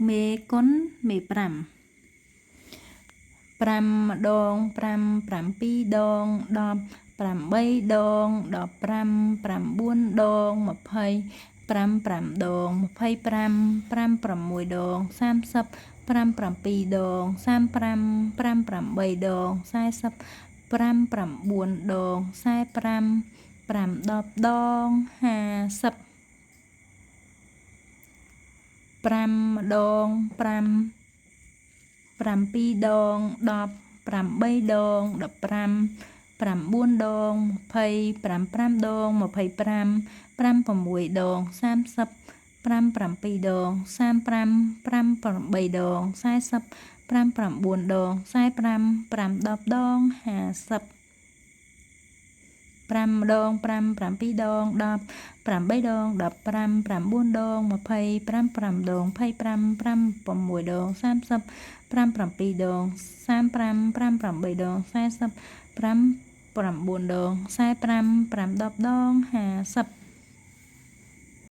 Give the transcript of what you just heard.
មេគុណមេ5 5ម្ដង5 7ដង10 8ដង15 9ដង20 5 5ដង25 5 6ដង30 5 7ដង35 5 8ដង40 5 9ដង45 5 10ដង50 5ម្ដង5 7ដង10 8ដង15 9ដង20 5 5ដង25 5 6ដង30 5 7ដង35 5 8ដង40 5 9ដង45 5 10ដង50 5ម្ដង5 7ដង10 8ដង15 9ដង25 5ដង25 5 6ដង30 5 7ដង35 5 8ដង40 5 9ដង45 5 10ដង50។